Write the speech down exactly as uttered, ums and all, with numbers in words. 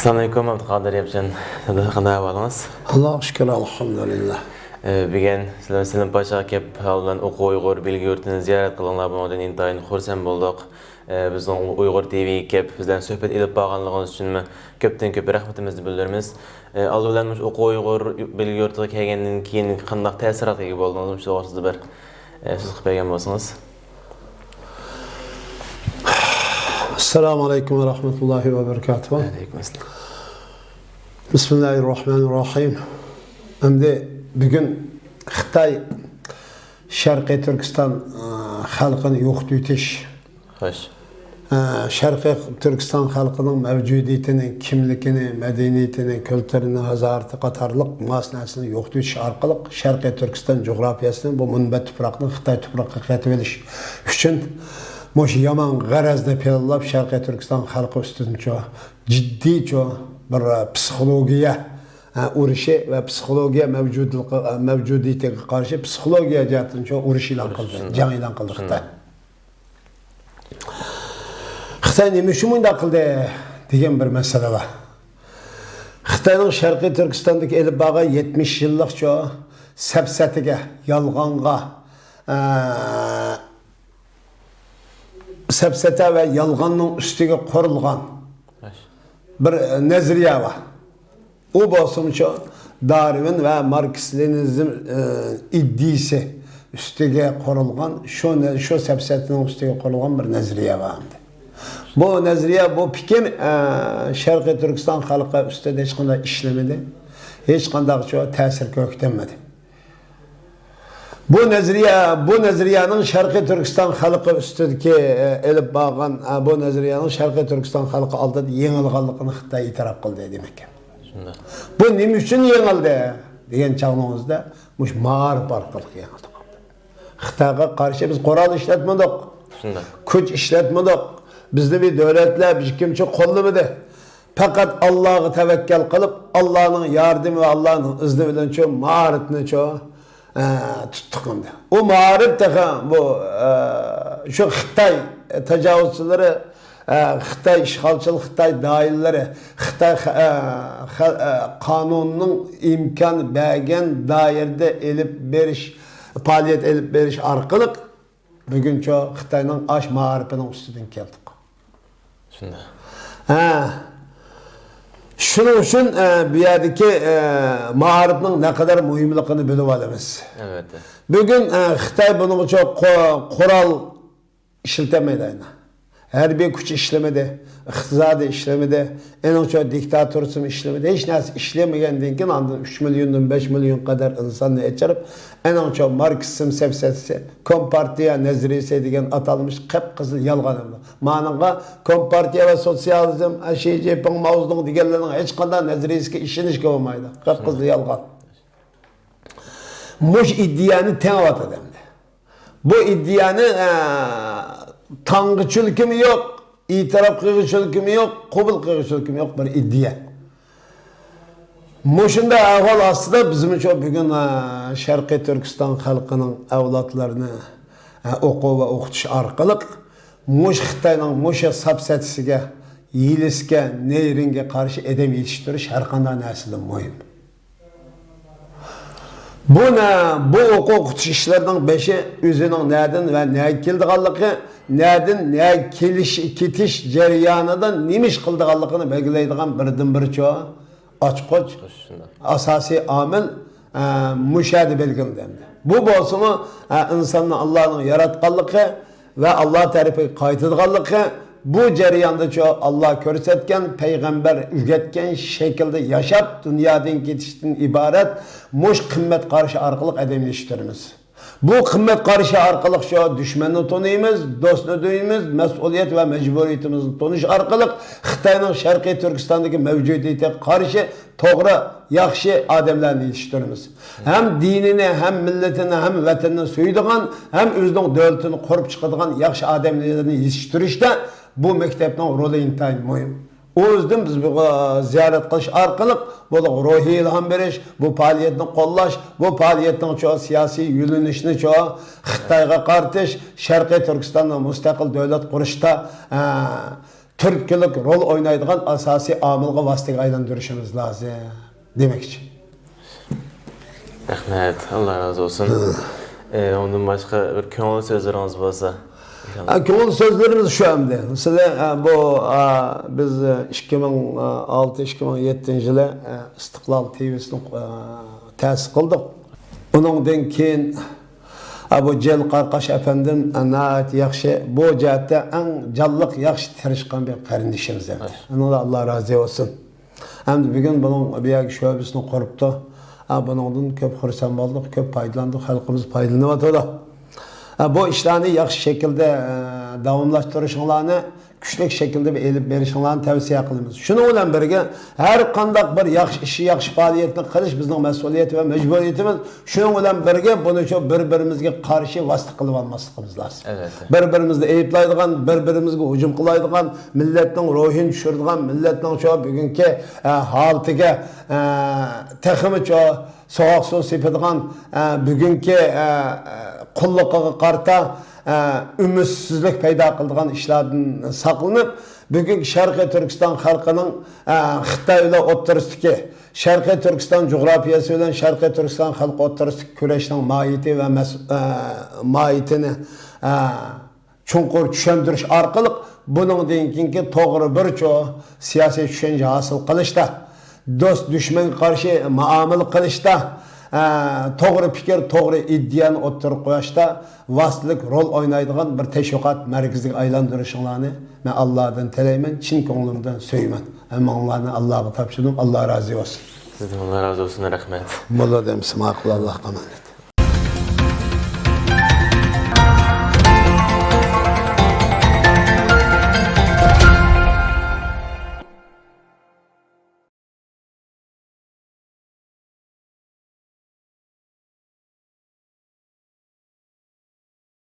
ئەسسالامۇئەلەيكۇم، ئابدۇقادىر ياپچان. قانداق ئەھۋالىڭىز؟ ئاللاغا شۈكۈر، ئەلھەمدۇلىللا. ئى، بۈگۈن سىلەر سېلىم پاشاغا كېلىپ، ھالىدىن ئوقۇ ئۇيغۇر بىلگە يۇرتىنى زىيارەت قىلغىنىڭلار، بۇنىڭدىن ئىنتايىن خۇرسەن بولدۇق. ئى، بىزنىڭ ئۇيغۇر تىۋىگە كېلىپ، بىز بىلەن سۆھبەت ئېلىپ بارغانلىقىڭىز ئۈچۈنمۇ كۆپتىن كۆپ رەھمىتىمىزنى بىلدۈرىمىز. ئى، ئالدى بىلەن مۇشۇ ئوقۇ ئۇيغۇر بىلگە يۇرتىغا كەلگەندىن كېيىن قانداق تەسىراتقا ئىگە بولدىڭىز؟ مۇشۇ توغرىسىدا بىر، ئى، سۆز قىلىپ بەرگەن بولسىڭىز. ئەسسالامۇ ئەلەيكۇم ۋە رەھمەتۇللاھى ۋە بەرىكاتۇھۇ. ۋەئەلەيكۇم ئەسسالام. بىسمىللاھىررەھمانىررەھىم. ئەمدى بۈگۈن خىتاي شەرقىي تۈركىستان، ئە، خەلقىنى يوقىتىۋېتىش، خوش. ئە، شەرقىي تۈركىستان خەلقىنىڭ مەۋجۇدىيىتىنى، كىملىكىنى، مەدەنىيىتىنى، كۈلتۈرىنى، ھازارىتى قاتارلىق ماس نەرسىنى يوقىتىۋېتىش ئارقىلىق شەرقىي تۈركىستان جۇغراپىيەسىنى، بۇ مۇنبەت تۇپراقنى خىتاي تۇپرىقىغا قېتىۋېلىش ئۈچۈن مۇشۇ يامان غەرەزنى پىلانلاپ، شەرقىي تۈركىستان خەلقى ئۈستىدىنچۇ جىددىيچۇ بىر پسىخولوگىيە، ئە، ئۇرۇشى ۋە پسىخولوگىيە مەۋجۇتلۇقى، ئە، مەۋجۇدىيىتىگە قارشى پسىخولوگىيە جەھەتتىنچۇ ئۇرۇش ئېلان قىلدى، جەڭ ئېلان قىلدى خىتاي. خىتاي نېمە ئۈچۈن مۇنداق قىلدى دېگەن بىر مەسىلە بار. خىتاينىڭ شەرقىي تۈركىستاندىكى ئېلىپ بارغان يەتمىش يىللىقچۇ سەپسەتىگە، يالغانغا، ئە، سەپسەتە ۋە يالغاننىڭ ئۈستىگە قۇرۇلغان بىر، ئە، نەزەرىيە بار. ئۇ بولسىمۇچۇ دارۋىن ۋە ماركس لېنىنىزم، ئى، ئىدىيىسى ئۈستىگە قۇرۇلغان، شۇ نە-، شۇ سەپسەتىنىڭ ئۈستىگە قۇرۇلغان بىر نەزەرىيە بار ئەمدى. بۇ نەزەرىيە، بۇ پىكىر، ئە، شەرقىي تۈركىستان خەلقى ئۈستىدە ھېچقانداق ئىشلىمىدى. ھېچقانداقچۇ تەسىر كۆرسەتمىدى. بۇ نەزەرىيە، بۇ نەزەرىيەنىڭ شەرقىي تۈركىستان خەلقى ئۈستىدىكى، ئە، ئېلىپ بارغان، ئە، بۇ نەزەرىيەنىڭ شەرقىي تۈركىستان خەلقى ئالدىدا يېڭىلغانلىقىنى خىتاي ئېتىراپ قىلدى دېمەك. شۇنداق. بۇ نېمە ئۈچۈن يېڭىلدى دېگەن چاغنىڭىزدا مۇشۇ مائارىپ ئارقىلىق يېڭىلدى. خىتايغا قارشى بىز قورال ئىشلەتمىدۇق. شۇنداق. كۈچ ئىشلەتمىدۇق. بىزنى بىر دۆلەتلەر، بىر كىمچۇ قوللىمىدى. پەقەت ئاللاغا تەۋەككەل قىلىپ، ئاللانىڭ ياردىمى ۋە ئاللانىڭ ئىزنى بىلەنچۇ مائارىپنىچۇ، ئە، تۇتتۇق ئەمدى. ئۇ مائارىپ تېخى بۇ، ئە، شۇ خىتاي تاجاۋۇزچىلىرى، ئە، خىتاي ئىشغالچىلىرى، خىتاي دائىرىلىرى، خىتاي خە-، ئە، خە-، ئە، قانۇننىڭ ئىمكان بەرگەن دائىرىدە ئېلىپ بېرىش، پائالىيەت ئېلىپ بېرىش ئارقىلىق بۈگۈنچۇ خىتاينىڭ ئاش مائارىپىنىڭ ئۈستىدىن كەلدۇق. شۇنداق. ھە. شۇنىڭ ئۈچۈن، ئە، بۇ يەردىكى، ئە، مائارىپنىڭ نەقەدەر مۇھىملىقىنى بىلىۋالىمىز. ئەلۋەتتە. بۈگۈن، ئە، خىتاي بۇنىڭغىچۇ قو-، قورال ئىشلىتەلمەيدۇ ئەنە. ھەربىي كۈچ ئىشلىمىدى، ئىقتىسادىي ئىشلىمىدى. ئېنىڭچۇ دىكتاتورىزم ئىشلىمىدى. ھېچ نەرسە ئىشلىمىگەندىن كېيىن ئاندىن ئۈچ مىليوندىن بەش مىليون قەدەر ئىنساننى ئېچىرىپ، ئېنىڭچۇ ماركسىزم سەپسەتىسى، كومپارتىيە نەزەرىيىسى دېگەن ئاتالمىش قىپقىزىل يالغان. مانىڭغا كومپارتىيە ۋە سوتسىيالىزم، شى جىنپىڭ، ماۋزېدۇڭ دېگەنلەرنىڭ ھېچقانداق نەزەرىيىسىگە ئىشىنىشكە بولمايدۇ. قىپقىزىل يالغان. مۇش ئىدىيەنى تېڭىۋاتىدۇ ئەمدى. بۇ ئىدىيەنى، ئە، تاڭغۇچىلىكىمۇ يوق، ئېتىراپ قىلغۇچىلىكىمۇ يوق، قوبۇل قىلغۇچىلىكىمۇ يوق بىر ئىدىيە. مۇشۇنداق ئەھۋال ئاستىدا بىزمۇ شۇ بۈگۈن، ئە، شەرقىي تۈركىستان خەلقىنىڭ ئەۋلادلىرىنى، ئە، ئوقۇ ۋە ئوقۇتۇش ئارقىلىق مۇشۇ خىتاينىڭ مۇشۇ ساپسەتىسىگە، ھىيلىسىگە، نەيرىڭگە قارشى ئادەم يېتىشتۈرۈش ھەرقانداق نەرسىدىن مۇھىم. بۇ نە-، بۇ ئوقۇ ئوقۇتۇش ئىشلىرىنىڭ بېشى ئۆزىنىڭ نەدىن ۋە نەگە كېلىدىغانلىقى، نەدىن نەگە كېلىش، كېتىش جەريانىدا نېمە ئىش قىلىدىغانلىقىنى بەلگىلەيدىغان بىردىنبىرچۇ ئاچقۇچ، شۇنداق. ئاساسىي ئامىل، ئە، مۇشۇ يەردە بەلگىلىنىدۇ. بۇ بولسىمۇ، ئە، ئىنساننى ئاللانىڭ ياراتقانلىقى ۋە ئاللا تەرىپىگە قايتىدىغانلىقى، بۇ جەرياندىچۇ ئاللا كۆرسەتكەن، پەيغەمبەر ئۆگەتكەن شەكىلدە ياشاپ، دۇنيادىن كېتىشتىن ئىبارەت مۇشۇ قىممەت قارىشى ئارقىلىق ئادەم يېتىشتۈرىمىز. بۇ قىممەت قارىشى ئارقىلىق شۇ دۈشمەننى تونۇيمىز، دوستنى تونۇيمىز، مەسئۇلىيەت ۋە مەجبۇرىيىتىمىزنى تونۇش ئارقىلىق خىتاينىڭ شەرقىي تۈركىستاندىكى مەۋجۇدىيىتىگە قارشى توغرا، ياخشى ئادەملەرنى يېتىشتۈرىمىز. ھەم دىنىنى، ھەم مىللىتىنى، ھەم ۋەتىنىنى سۆيىدىغان، ھەم ئۆزىنىڭ دۆلىتىنى قۇرۇپ چىقىدىغان ياخشى ئادەملەرنى يېتىشتۈرۈشتە بۇ مەكتەپنىڭ رولى ئىنتايىن مۇھىم. ئۇ ئۆزىدىن بىز بۇ زىيارەت قىلىش ئارقىلىق بۇلارغا روھىي ئىلھام بېرىش، بۇ پائالىيەتنى قوللاش، بۇ پائالىيەتنىڭچۇ سىياسىي يۆنىلىشىنىچۇ خىتايغا قارىتىش، شەرقىي تۈركىستاننىڭ مۇستەقىل دۆلەت قۇرۇشتا، ئە، تۈرتكىلىك رول ئوينايدىغان ئاساسىي ئامىلغا، ۋاسىتىگە ئايلاندۇرۇشىمىز لازىم دېمەكچى. رەھمەت، ئاللا رازى بولسۇن. ئى، ئۇندىن باشقا بىر كۆڭۈل سۆزلىرىڭىز بولسا. ھە، كۆڭۈل سۆزلىرىمىز شۇ ئەمدى. مەسىلەن، ھە، بۇ، ھە، بىز، ھە، ئىككى مىڭ ئالتە، ئىككى مىڭ يەتتىنچى يىلى، ھە، ئىستىقلال تىۋىسىنى، ھە، تەسىس قىلدۇق. ئۇنىڭدىن كېيىن، ھە، بۇ جېلىل قاراقاش ئەپەندىم، ھە، ناھايىتى ياخشى، بۇ جەھەتتە ئەڭ جانلىق، ياخشى تىرىشقان بىر قېرىندىشىمىز ئەمدى. ئۇنىڭدىن ئاللا رازى بولسۇن. ئەمدى بۈگۈن بۇنىڭ بۇ يەرگە شۆبىسىنى قۇرۇپتۇ. ھە، بۇنىڭدىن كۆپ خۇرسەن بولدۇق، كۆپ پايدىلاندۇق، خەلقىمىز پايدىلىنىۋاتىدۇ. ھە، بۇ ئىشلارنى ياخشى شەكىلدە، ھە، داۋاملاشتۇرۇشۇڭلارنى، كۈچلۈك شەكىلدە ئېلىپ بېرىشىڭلارنى تەۋسىيە قىلىمىز. شۇنىڭ بىلەن بىرگە، ھەر قانداق بىر ياخشى ئىشى، ياخشى پائالىيەتنى قىلىش بىزنىڭ مەسئۇلىيىتى ۋە مەجبۇرىيىتىمىز. شۇنىڭ بىلەن بىرگە، بۇنى شۇ بىر-بىرىمىزگە قارشى ۋاسىتە قىلىۋالماسلىقىمىز لازىم. بىر-بىرىمىزنى ئەيىبلەيدىغان، بىر-بىرىمىزگە ھۇجۇم قىلايدىغان، مىللەتنىڭ روھىنى چۈشۈرىدىغان، مىللەتنىڭ شۇ بۈگۈنكى، ئە، ھالىتىگە، ئە، تېخىمۇ شۇ سوغۇق سۇ سېپىدىغان، ئە، بۈگۈنكى، ئە، قۇللۇقىغا قارىتا، ئە، ئۈمىدسىزلىك پەيدا قىلىدىغان ئىشلاردىن ساقلىنىپ، بۈگۈنكى شەرقىي تۈركىستان خەلقىنىڭ، ئە، خىتاي بىلەن ئوتتۇرىسىدىكى، شەرقىي تۈركىستان جۇغراپىيەسى بىلەن شەرقىي تۈركىستان خەلقى ئوتتۇرىسىدىكى كۈرەشنىڭ ماھىيىتى ۋە مەس-، ئە، ماھىيىتىنى، ئە، چوڭقۇر چۈشەندۈرۈش ئارقىلىق، بۇنىڭدىن كېيىنكى توغرا بىر چو سىياسىي چۈشەنچە ھاسىل قىلىشتا، دوست-دۈشمەنگە قارشى مۇئامىلە قىلىشتا، ئە، توغرا پىكىر، توغرا ئىدىيەنى ئوتتۇرىغا قويۇشتا ۋاسىتىلىك رول ئوينايدىغان بىر تەشۋىقات مەركىزىگە ئايلاندۇرۇشۇڭلارنى مەن ئاللادىن تىلەيمەن، چىن كۆڭلۈمدىن سۆيىمەن. ھەممىڭلارنى ئاللاغا تاپشۇردۇم، ئاللا رازى بولسۇن. سىزدىن ئاللا رازى بولسۇن، رەھمەت. موللا دەمسە ماقۇل، ئاللاغا ئامانەت.